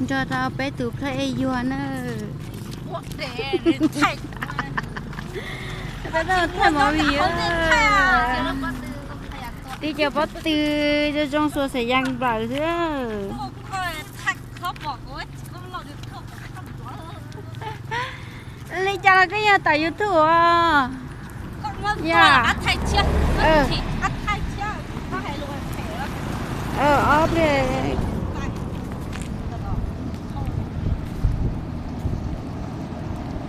Nrog rau peb tus play yuag na. Peb tau thaij movie. Tib co pob tw zoo zoo xuas xaim yas nplawm xwb. Li cas los koj yog tawm YouTube os? Yog. Ob pliag.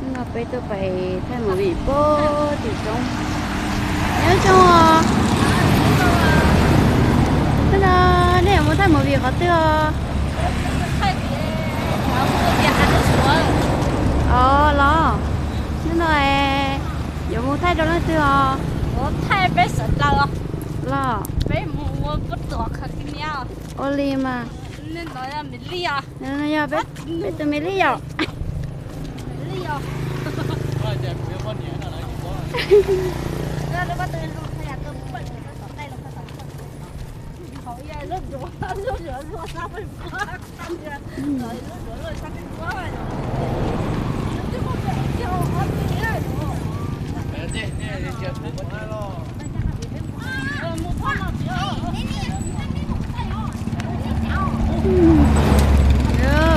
Hnub no peb tuaj pais thaij movie puag tim roob. Nyob zoo os. Hnub no nej yuav mus thaij movie qhov twg os? Os los, hnub no yuav mus thaij rau leej twg os? Los, ua li mas. Yog peb tus me li yom.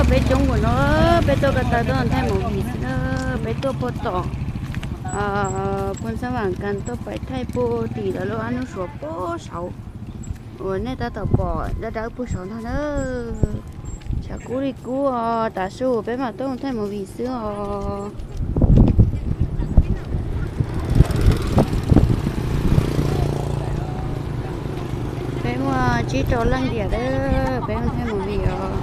Peb coob npaum no, peb tuaj ko taw tuaj thaij movie xwb na. Peb tuaj puag tom Phoos Xab Vam Kas tuaj pais thaij puag tim lawv lub ab nub suav puag saud uas nej tab tom pom dawb dawb puag saud ntag na. Tshav kub li kub os, tav su peb mam tuaj thaij movie xwb os. Peb muaj tsib rau leej tiam, peb thaij movie os.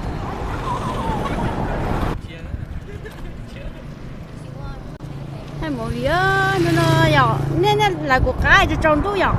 Thaij movie hnub no yom, nej, nej lawv kuv qab tsaus ntuj yom.